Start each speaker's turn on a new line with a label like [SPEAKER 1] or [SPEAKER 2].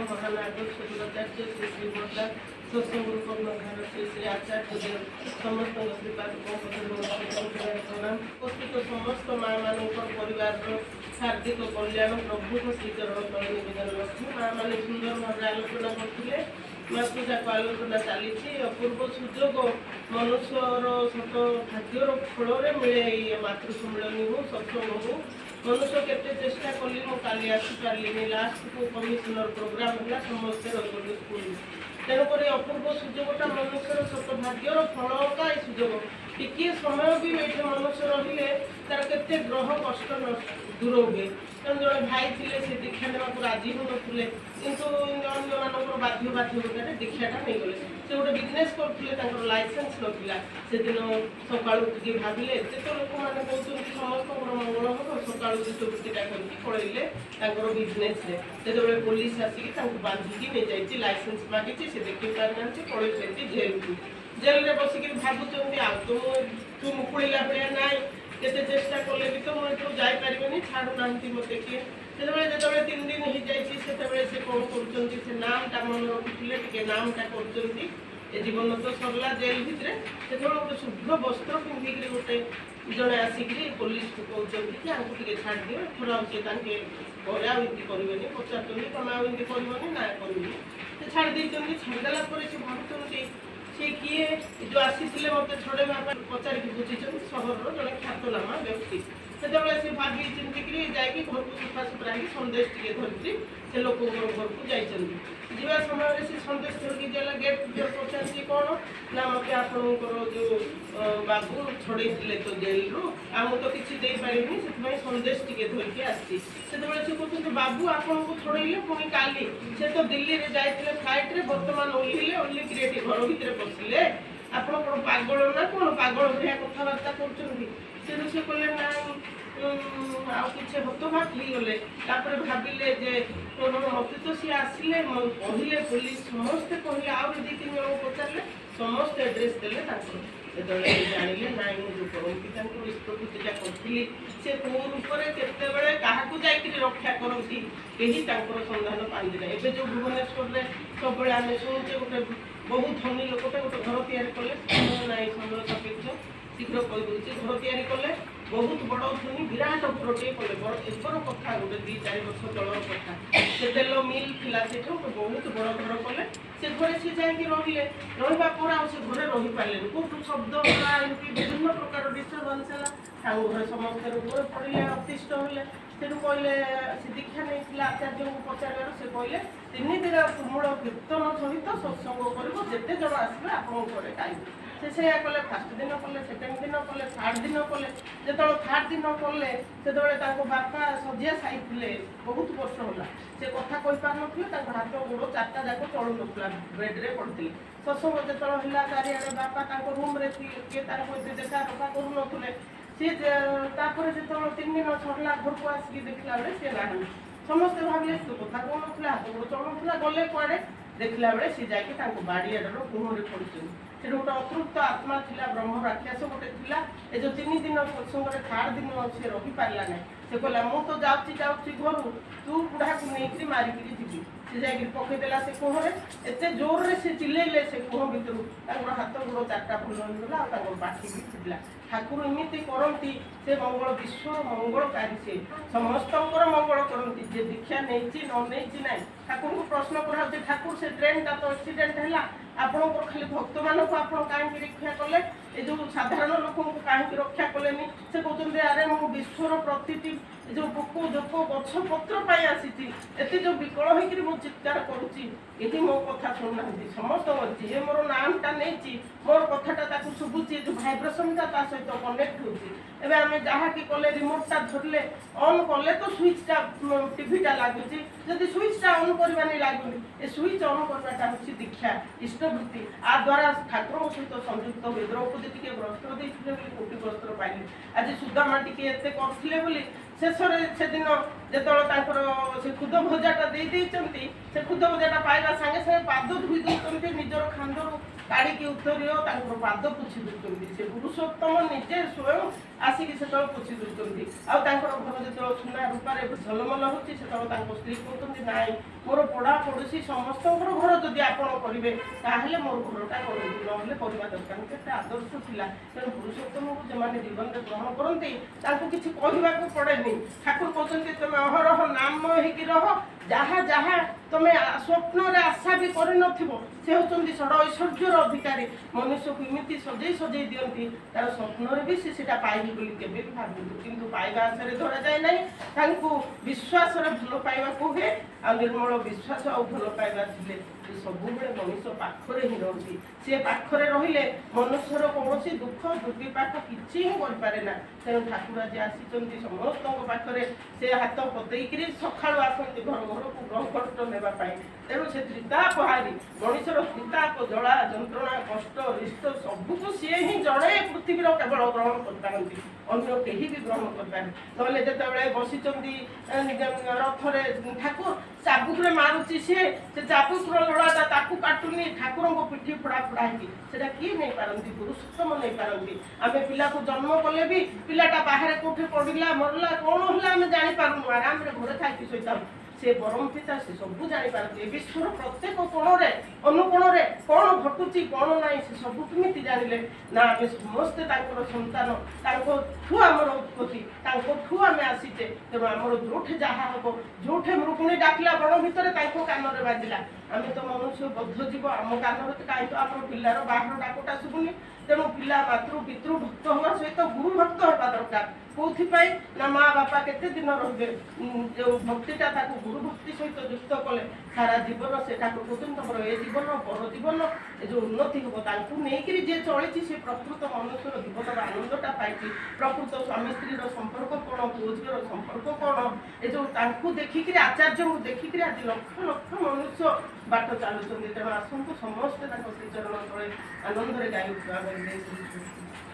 [SPEAKER 1] ମହାନାଗ ଶୁକ୍ଲାଚାର୍ଯ୍ୟ ଶ୍ରୀ ଶ୍ରୀ ବଡା ସତ୍ସଙ୍ଗ କର୍ଣ୍ଣଧାର ଶ୍ରୀ ଶ୍ରୀ ଆଚାର୍ଯ୍ୟ ଦେବ, ସମସ୍ତଙ୍କ ଶ୍ରୀପାଦ ପ୍ରଣାମ। ଉପସ୍ଥିତ ସମସ୍ତ ମା ମାନଙ୍କର ପରିବାରର ହାର୍ଦ୍ଦିକ କଲ୍ୟାଣ ପ୍ରଭୁଙ୍କ ଶ୍ରୀଚରଣ ତଳେ ନିବେଦନ ରଖି, ମା ମାନେ ସୁନ୍ଦର ଭାବରେ ଆଲୋଚନା କରୁଥିଲେ। ମାସ ଯାକ ଆଲୋଚନା ଚାଲିଛି। ଅପୂର୍ବ ସୁଯୋଗ, ମନୁଷ୍ୟର ସତ ଭାଗ୍ୟର ଫଳରେ ମିଳେ ଏଇ ମାତୃ ସମ୍ମିଳନୀ ହଉ, ସତ୍ସଙ୍ଗ ହଉ। ମନୁଷ୍ୟ କେତେ ଚେଷ୍ଟା କଲି, ମୁଁ କାଲି ଆସିପାରିଲିନି। ଲାଷ୍ଟକୁ କମିଶନର ପ୍ରୋଗ୍ରାମ ହେଲା, ସମସ୍ତେ ରହିଗଲେ ସ୍କୁଲ। ତେଣୁକରି ଅପୂର୍ବ ସୁଯୋଗଟା ମନୁଷ୍ୟର ସତ ଭାଗ୍ୟର ଫଳ କା ଏ ସୁଯୋଗ। ଟିକିଏ ସମୟ ବି ଏଇଠି ମନୁଷ୍ୟ ରହିଲେ ତାର କେତେ ଗ୍ରହ କଷ୍ଟ ଦୂର ହୁଏ। ତେଣୁ ଜଣେ ଭାଇ ଥିଲେ, ସେ ଦୀକ୍ଷା ନେବାକୁ ରାଜି ହେଉନଥିଲେ, କିନ୍ତୁ ଅନ୍ୟମାନଙ୍କର ବାଧ୍ୟବାଧକତାରେ ଦୀକ୍ଷାଟା ନେଇଗଲେ। ସେ ଗୋଟେ ବିଜନେସ୍ କରୁଥିଲେ, ତାଙ୍କର ଲାଇସେନ୍ସ ନଥିଲା। ସେଦିନ ସକାଳୁ ଉଠିକି ଭାବିଲେ, ଏତେ ତ ଲୋକମାନେ କହୁଛନ୍ତି, ସମସ୍ତଙ୍କର ମଙ୍ଗଳ ହବ। ସକାଳୁ ଇଷ୍ଟବୃତ୍ତିଟା କରିକି ପଳେଇଲେ ତାଙ୍କର ବିଜନେସରେ। ଯେତେବେଳେ ପୋଲିସ ଆସିକି ତାଙ୍କୁ ବାନ୍ଧିକି ନେଇଯାଇଛି, ଲାଇସେନ୍ସ ମାଗିଛି, ସେ ଦେଖେଇ ପାରିନାହାନ୍ତି, ପଳେଇଛନ୍ତି ଜେଲକୁ। ଜେଲରେ ବସିକିରି ଭାବୁଛନ୍ତି, ଆଉ ତ ମୁଁ ତୁ ମୁକୁଳିଲା ଭଳିଆ ନାହିଁ, କେତେ ଚେଷ୍ଟା କଲେ ବି ତ ମୁଁ ଏଠୁ ଯାଇପାରିବିନି, ଛାଡ଼ୁନାହାନ୍ତି ମୋତେ କିଏ। ସେତେବେଳେ ଯେତେବେଳେ 3 ଦିନ ହେଇଯାଇଛି, ସେତେବେଳେ ସେ କ'ଣ କରୁଛନ୍ତି? ସେ ନାମଟା ମନେ ରଖୁଥିଲେ, ଟିକେ ନାମଟା କରୁଛନ୍ତି। ଏ ଜୀବନ ତ ସରିଲା ଜେଲ ଭିତରେ। ସେତେବେଳେ ଗୋଟେ ଶୁଭ୍ର ବସ୍ତ୍ର ପିନ୍ଧିକିରି ଗୋଟେ ଜଣେ ଆସିକିରି ପୋଲିସକୁ କହୁଛନ୍ତି କି ଆଙ୍କୁ ଟିକେ ଛାଡ଼ିଦିଅ, ଏଥର ଆଉ ସେ ତାଙ୍କେ ଘରେ ଆଉ ଏମିତି କରିବେନି। ପଚାରୁଛନ୍ତି, ତମେ ଆଉ ଏମିତି କରିବନି? ନା, କରିବିନି। ସେ ଛାଡ଼ି ଦେଇଛନ୍ତି। ଛାଡ଼ିଦେଲା ପରେ ସେ ଭାବୁଛନ୍ତି, ସେ କିଏ ଯୋଉ ଆସିଥିଲେ ମୋତେ ଛଡ଼େଇବା ପାଇଁ? ପଚାରିକି ବୁଝିଛନ୍ତି, ସହରର ଜଣେ ଖ୍ୟାତନାମା ବ୍ୟକ୍ତି। ସେତେବେଳେ ସେ ଭାବି ଚିନ୍ତିକିରି ଯାଇକି ଘରକୁ ସଫାସୁତୁରା ହେଇକି ସନ୍ଦେଶ ଟିକେ ଧରିକି ସେ ଲୋକଙ୍କର ଘରକୁ ଯାଇଛନ୍ତି। ଯିବା ସମୟରେ ସେ ସନ୍ଦେଶ ଧରିକି ଗଲା, ଗେଟ୍ ପଚାରିଛି, କ'ଣ ନା ମୋତେ ଆପଣଙ୍କର ଯୋଉ ବାବୁ ଛଡ଼େଇଥିଲେ ତ ଜେଲରୁ, ଆଉ ମୁଁ ତ କିଛି ଦେଇପାରିବିନି, ସେଥିପାଇଁ ସନ୍ଦେଶ ଟିକେ ଧରିକି ଆସିଛି। ସେତେବେଳେ ସେ କହୁଛନ୍ତି, ବାବୁ ଆପଣଙ୍କୁ ଛଡ଼େଇଲେ, ପୁଣି କାଲି ସେ ତ ଦିଲ୍ଲୀରେ ଯାଇଥିଲେ ଫ୍ଲାଇଟ୍ରେ, ବର୍ତ୍ତମାନ ଓହ୍ଲିଲେ, ଓହ୍ଲିକିରି ଏଠି ଘର ଭିତରେ ପଶିଲେ। ଆପଣ କ'ଣ ପାଗଳ ନା କ'ଣ? ପାଗଳ ଭଳିଆ କଥାବାର୍ତ୍ତା କରୁଛନ୍ତି। ସେଠୁ ସେ କହିଲେ, ନାଇଁ, ଆଉ କିଛି ହତବାକ ହେଇଗଲେ। ତାପରେ ଭାବିଲେ ଯେ କଣ, ମତେ ତ ସିଏ ଆସିଲେ କହିଲେ, ପୋଲିସ ସମସ୍ତେ କହିଲେ, ଆହୁରି ଦୁଇ ତିନି ଜଣଙ୍କୁ ପଚାରିଲେ, ସମସ୍ତେ ଆଡ୍ରେସ୍ ଦେଲେ ତାଙ୍କର। ଯେତେବେଳେ ସେ ଜାଣିଲେ, ନାଇଁ, ମୁଁ ଯୋଉ ପରମ ପିତାଙ୍କର ଇଷ୍ଟବୃତ୍ତିଟା କରିଥିଲି, ସେ କୋଉ ରୂପରେ କେତେବେଳେ କାହାକୁ ଯାଇକିରି ରକ୍ଷା କରନ୍ତି, କେହି ତାଙ୍କର ସନ୍ଧାନ ପାଆନ୍ତି ନାହିଁ। ଏବେ ଯୋଉ ଭୁବନେଶ୍ୱରରେ ସବୁବେଳେ ଆମେ ଶୁଣୁଛେ, ଗୋଟେ ବହୁତ ଧନୀ ଲୋକଟା ଗୋଟେ ଘର ତିଆରି କଲେ। ସମୟ ନାହିଁ, ସମୟ ସାପେକ୍ଷ, ଶୀଘ୍ର କହିଦେଉଛି। ଘର ତିଆରି କଲେ, ବହୁତ ବଡ଼ ଧନୀ, ବିରାଟ ଘରଟିଏ କଲେ। ବଡ଼ ଏବେର କଥା, ଗୋଟେ 2-4 ବର୍ଷ ତଳର କଥା। ସେ ତେଲ ମିଲ୍ ଥିଲା ସେଠି, ଗୋଟେ ବହୁତ ବଡ଼ ଘର କଲେ। ସେ ଘରେ ସେ ଯାଇକି ରହିଲେ। ରହିବା ପରେ ଆଉ ସେ ଘରେ ରହିପାରିଲେନି। କୋଉଠୁ ଶବ୍ଦ ହେଲା, ଏମିତି ବିଭିନ୍ନ ପ୍ରକାର ଡିଷ୍ଟର୍ବାନ୍ସ ହେଲା। ତାଙ୍କ ଘରେ ସମସ୍ତେ ରୋଗରେ ପଡ଼ିଲେ, ଅତିଷ୍ଠ ହେଲେ। ସେଠୁ କହିଲେ, ସେ ଦୀକ୍ଷା ନେଇଥିଲା, ଆଚାର୍ଯ୍ୟଙ୍କୁ ପଚାରିବାରୁ ସେ କହିଲେ, 3 ଦିନ ତୁମୁଳ କୀର୍ତ୍ତନ ସହିତ ସତ୍ସଙ୍ଗ କରିବ, ଯେତେ ଜଣ ଆସିବେ ଆପଣଙ୍କ ଘରେ ଖାଇବେ। ସେ ସେଇଆ କଲେ। ଫାଷ୍ଟ ଦିନ କଲେ, ସେକେଣ୍ଡ ଦିନ କଲେ, ଥାର୍ଡ ଦିନ କଲେ। ଯେତେବେଳେ ଥାର୍ଡ ଦିନ କଲେ, ସେତେବେଳେ ତାଙ୍କ ବାପା ଶଯ୍ୟାଶାୟୀ ଥିଲେ, ବହୁତ ବର୍ଷ ହେଲା। ସେ କଥା କହିପାରୁନଥିଲେ, ତାଙ୍କ ହାତ ଗୋଡ଼ ଚାରିଟା ଯାକ ଚଳୁନଥିଲା, ବେଡ୍ରେ ପଡ଼ିଥିଲେ। ସତ୍ସଙ୍ଗ ଯେତେବେଳେ ହେଲା, ଚାରିଆଡ଼େ ବାପା ତାଙ୍କ ରୁମ୍ରେ କିଏ ତାଙ୍କୁ ଏତେ ଦେଖା ରଖା କରୁନଥିଲେ। ସିଏ ତାପରେ ଯେତେବେଳେ 3 ଦିନ ସରିଲା, ଘରକୁ ଆସିକି ଦେଖିଲା ବେଳେ ସିଏ ନାହାନ୍ତି। ସମସ୍ତେ ଭାବିଲେ, ସେ କଥା କହୁନଥିଲା, ହାତ ଗୋଡ଼ ଚଳୁନଥିଲା, ଗଲେ କୁଆଡ଼େ? ଦେଖିଲା ବେଳେ ସିଏ ଯାଇକି ତାଙ୍କ ବାଡ଼ିଆଡ଼ର କୁହରେ ପଡ଼ିଛନ୍ତି। ସେଠି ଗୋଟେ ଅତୃପ୍ତ ଆତ୍ମା ଥିଲା, ବ୍ରହ୍ମ ରାକ୍ଷସ ଗୋଟେ ଥିଲା। ଏ ଯୋଉ 3 ଦିନ ସତ୍ସଙ୍ଗରେ ଥାର୍ଡ ଦିନ ସେ ରହିପାରିଲା ନାହିଁ। ସେ କହିଲା, ମୁଁ ତ ଯାଉଛି ଯାଉଛି ଘରୁ, ତୁ ବୁଢ଼ାକୁ ନେଇକିରି ମାରିକିରି ଯିବି। ସେ ଯାଇକିରି ପକେଇଦେଲା ସେ କୁହରେ। ଏତେ ଜୋରରେ ସେ ଚିଲେଇଲେ, ସେ କୁହ ଭିତରୁ ତାଙ୍କର ହାତ ଗୋଡ଼ ଚାରିଟା ଭଲ ହେଇଗଲା ଆଉ ତାଙ୍କର ପାଟି ବି ଫିଟିଲା। ଠାକୁର ଏମିତି କରନ୍ତି। ସେ ମଙ୍ଗଳ, ବିଶ୍ୱର ମଙ୍ଗଳକାରୀ। ସେ ସମସ୍ତଙ୍କର ମଙ୍ଗଳ କରନ୍ତି, ଯେ ଦୀକ୍ଷା ନେଇଛି ନ ନେଇଛି ନାହିଁ। ଠାକୁରଙ୍କୁ ପ୍ରଶ୍ନ କରାହଉଛି, ଠାକୁର, ସେ ଟ୍ରେନଟା ତ ଆକ୍ସିଡେଣ୍ଟ ହେଲା, ଆପଣଙ୍କର ଖାଲି ଭକ୍ତମାନଙ୍କୁ ଆପଣ କାହିଁକି ରକ୍ଷା କଲେ, ଏ ଯୋଉ ସାଧାରଣ ଲୋକଙ୍କୁ କାହିଁକି ରକ୍ଷା କଲେନି? ସେ କହୁଛନ୍ତି, ଆରେ ମୁଁ ବିଶ୍ୱର ପ୍ରତିଟି ଏ ଯୋଉ ପୋକ ଜୋକ ଗଛ ପତ୍ର ପାଇଁ ଆସିଛି। ଏତେ ଯୋଉ ବିକଳ ହେଇକିରି ମୁଁ ଚିତ୍କାର କରୁଛି, କେହି ମୋ କଥା ଶୁଣୁନାହାନ୍ତି। ସମସ୍ତଙ୍କ ଯିଏ ମୋର ନାମଟା ନେଇଛି, ମୋର କଥାଟା ତାକୁ ଶୁଭୁଛି, ଏ ଯୋଉ ଭାଇବ୍ରେସନଟା ତା ସହିତ କନେକ୍ଟ ହେଉଛି। ଏବେ ଆମେ ଯାହାକି କଲେ, ରିମୋଟଟା ଧରିଲେ, ଅନ୍ କଲେ ତ ସୁଇଚଟା ଟିଭିଟା ଲାଗୁଛି। ଯଦି ସୁଇଚଟା ଅନ୍ କରିବାନି, ଲାଗୁନି। ଏ ସୁଇଚ୍ ଅନ୍ କରିବାଟା ହେଉଛି ଦୀକ୍ଷା, ଇଷ୍ଟବୃତ୍ତି। ଆ ଦ୍ୱାରା ଠାକୁରଙ୍କ ସହିତ ସଂଯୁକ୍ତ ହୁଏ। ଦ୍ରୌପଦୀ ଟିକେ ବସ୍ତ୍ର ଦେଇଥିଲେ ବୋଲି କୋଟି ବସ୍ତ୍ର ପାଇଲେ। ଆଜି ସୁଦାମା ଟିକେ ଏତେ କରୁଥିଲେ ବୋଲି ଶେଷରେ ସେଦିନ ଯେତେବେଳେ ତାଙ୍କର ସେ ଖୁଦ ଭଜାଟା ଦେଇ ଦେଇଛନ୍ତି, ସେ ଖୁଦ ଭଜାଟା ପାଇବା ସାଙ୍ଗେ ସାଙ୍ଗେ ପାଦ ଧୋଇ ଦେଉଛନ୍ତି ନିଜର ଖାନ୍ଦରୁ। କାଢିକି ଉତ୍ତରୀୟ ତାଙ୍କର ପାଦ ପୋଛି ଦଉଛନ୍ତି। ସେ ପୁରୁଷୋତ୍ତମ ନିଜେ ସ୍ୱୟଂ ଆସିକି ସେତେବେଳେ ପୋଛି ଦଉଛନ୍ତି। ଆଉ ତାଙ୍କର ଘର ଯେତେବେଳେ ସୁନା ରୂପାରେ ଝଲମଲ ହଉଛି, ସେତେବେଳେ ତାଙ୍କ ସ୍ତ୍ରୀ କହୁଛନ୍ତି, ନାଇଁ, ମୋର ପଡ଼ା ପଡ଼ୋଶୀ ସମସ୍ତଙ୍କର ଘର ଯଦି ଆପଣ କରିବେ, ତାହେଲେ ମୋର ଘରଟା କରନ୍ତୁ, ନହେଲେ କରିବା ଦରକାର ନାହିଁ। କେତେ ଆଦର୍ଶ ଥିଲା! ତେଣୁ ପୁରୁଷୋତ୍ତମକୁ ଯେଉଁମାନେ ଜୀବନରେ ଗ୍ରହଣ କରନ୍ତି, ତାଙ୍କୁ କିଛି କହିବାକୁ ପଡ଼େନି। ଠାକୁର କହୁଛନ୍ତି, ତମେ ଅହରହ ନାମ ହେଇକି ରହ, ଯାହା ଯାହା ତମେ ସ୍ୱପ୍ନରେ ଆଶା ବି କରିନଥିବ। ସେ ହେଉଛନ୍ତି ଷଡ଼ ଐଶ୍ୱର୍ଯ୍ୟର ଅଧିକାରୀ। ମନୁଷ୍ୟକୁ ଏମିତି ସଜେଇ ସଜେଇ ଦିଅନ୍ତି, ତାର ସ୍ୱପ୍ନରେ ବି ସେ ସେଟା ପାଇବି ବୋଲି କେବେ ବି ଭାବିନଥିବ। କିନ୍ତୁ ପାଇବା ଆଶାରେ ଧରାଯାଏ ନାହିଁ, ତାଙ୍କୁ ବିଶ୍ୱାସରେ ଭଲ ପାଇବାକୁ ହୁଏ। ଆଉ ନିର୍ମଳ ବିଶ୍ୱାସ ଆଉ ଭଲ ପାଇବା ଥିଲେ ସେ ସବୁବେଳେ ମଣିଷ ପାଖରେ ହିଁ ରହନ୍ତି। ସେ ପାଖରେ ରହିଲେ ମନୁଷ୍ୟର କୌଣସି ଦୁଃଖ ଦୁର୍ବିପାକ କିଛି ହିଁ କରିପାରେ ନା। ତେଣୁ ଠାକୁର ଆଜି ଆସିଛନ୍ତି ସମସ୍ତଙ୍କ ପାଖରେ। ସେ ହାତ ପତେଇକିରି ସକାଳୁ ଆସନ୍ତି ଘର ଘରକୁ ଗ୍ରହ କଷ୍ଟ ନେବା ପାଇଁ। ତେଣୁ ସେ ତ୍ରିତାପହାରୀ, ମଣିଷର ତ୍ରିତାପ, ଜଳା ଯନ୍ତ୍ରଣା, କଷ୍ଟ ରିଷ୍ଟ ସବୁକୁ ସିଏ ହିଁ ଜଣେ ପୃଥିବୀର କେବଳ ଗ୍ରହଣ କରିପାରନ୍ତି, ଅନ୍ୟ କେହି ବି ଗ୍ରହଣ କରିପାରେ। ନହେଲେ ଯେତେବେଳେ ବସିଛନ୍ତି ରଥରେ ଠାକୁର, ଚାବୁକରେ ମାରୁଛି ସିଏ, ସେ ଚାବୁକର ଲୋଡ଼ାଟା ତାକୁ କାଟୁନି, ଠାକୁରଙ୍କ ପିଠି ଫୋଡ଼ା ଫୋଡ଼ା ହେଇକି। ସେଟା କିଏ ନେଇପାରନ୍ତି? ପୁରୁଷୋତ୍ତମ ନେଇପାରନ୍ତି। ଆମେ ପିଲାକୁ ଜନ୍ମ କଲେ ବି ପିଲାଟା ବାହାରେ କୋଉଠି ପଡ଼ିଲା, ମରିଲା, କ'ଣ ହେଲା, ଆମେ ଜାଣିପାରୁନୁ। ଆରାମରେ ଘରେ ଖାଇକି ଶୋଇଥାଉ। ସେ ପରମ ପିତା, ସେ ସବୁ ଜାଣିପାରନ୍ତି। ଏ ବିଶ୍ୱର ପ୍ରତ୍ୟେକ କୋଣରେ ଅନୁକୋଣରେ କ'ଣ ଘଟୁଛି, କ'ଣ ନାହିଁ, ସେ ସବୁ କେମିତି ଜାଣିଲେ? ନା, ଆମେ ସମସ୍ତେ ତାଙ୍କର ସନ୍ତାନ। ତାଙ୍କଠୁ ଆମର ଉତ୍ପତ୍ତି, ତାଙ୍କଠୁ ଆମେ ଆସିଛେ। ତେଣୁ ଆମର ଯୋଉଠି ଯାହା ହବ, ଯୋଉଠି ମୃଗୁଣୀ ଡାକିଲା ବଣ ଭିତରେ, ତାଙ୍କ କାନରେ ବାଜିଲା। ଆମେ ତ ମନୁଷ୍ୟ ବଦ୍ଧ ଜୀବ, ଆମ କାନରେ ତ କାହିଁ ତ ଆମ ପିଲାର ବାହାର ଡାକଟା ଶୁଭୁନି। ତେଣୁ ପିଲା ମାତୃ ପିତୃ ଭକ୍ତ ହେବା ସହିତ ଗୁରୁ ଭକ୍ତ ହେବା ଦରକାର। କୋଉଥିପାଇଁ ନା ମା ବାପା କେତେ ଦିନ ରହିବେ? ଯୋଉ ଭକ୍ତିଟା ତାକୁ ଗୁରୁ ଭକ୍ତି ସହିତ ଯୁକ୍ତ କଲେ ସାରା ଜୀବନ ସେ ଠାକୁର କହୁଛନ୍ତି, ତମର ଏ ଜୀବନ ପର ଜୀବନ ଏ ଯୋଉ ଉନ୍ନତି ହବ। ତାଙ୍କୁ ନେଇକିରି ଯିଏ ଚଳିଛି, ସେ ପ୍ରକୃତ ମନୁଷ୍ୟର ଜୀବନର ଆନନ୍ଦଟା ପାଇଛି। ପ୍ରକୃତ ସ୍ୱାମୀ ସ୍ତ୍ରୀର ସମ୍ପର୍କ କ'ଣ, ପୁଅ ଝିଅର ସମ୍ପର୍କ କ'ଣ, ଏ ଯୋଉ ତାଙ୍କୁ ଦେଖିକିରି, ଆଚାର୍ଯ୍ୟଙ୍କୁ ଦେଖିକିରି ଆଜି ଲକ୍ଷ ଲକ୍ଷ ମନୁଷ୍ୟ ବାଟ ଚାଲୁଛନ୍ତି। ତେଣୁ ଆସନ୍ତୁ ସମସ୍ତେ ତାଙ୍କ ଶ୍ରୀଚରଣ ତଳେ ଆନନ୍ଦରେ ଗାଇ ଉଠିବା। ଜୟ ଶ୍ରୀ କୃଷ୍ଣ।